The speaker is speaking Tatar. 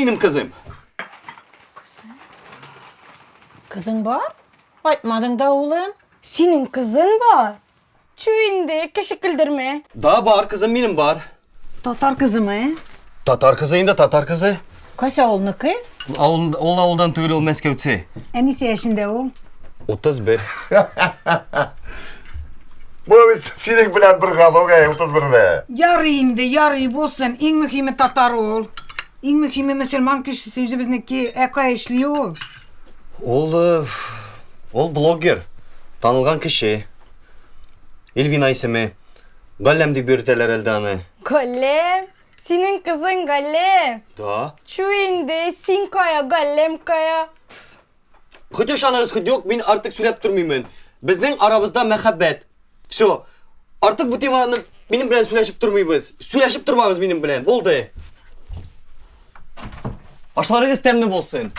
минем кызым. Кызың бар? Айтмадың да, улым. Синең кызың бар? Чү инде, кеше көлдермә. Да, бар, кызым минем бар. Татар кызымы? Татар кызы инде, татар кызы. Кайсы авылныкы? Ул, ул авылдан түгел, ул Мәскәүче. Ә ничә яшендә ул? 31. Бу бит синең белән бер гадок, әй, 31-дә. Ярый инде, ярый булсын. Иң мөһиме татар ул. Иң мөһиме мөселман кешесе үзебезнеке. Ә кая эшли ул? Ул, э, ул блогер, танылган кеше. Эльвина исеме. Галләм дип йөртәләр әлдә аны. Галләм? Синең кызың Галләм? Да. Чү инде, син кая, Галләм кая? Хоть ышаныгыз, хоть юк, мин артык сөйләп тормыймын. Безнең арабызда мәхәббәт. Все. Артык бу теманы минем белән сөйләшеп тормыйбыз. Сөйләшеп тормагыз минем белән. Булды. Ашларыгыз тәмле булсын.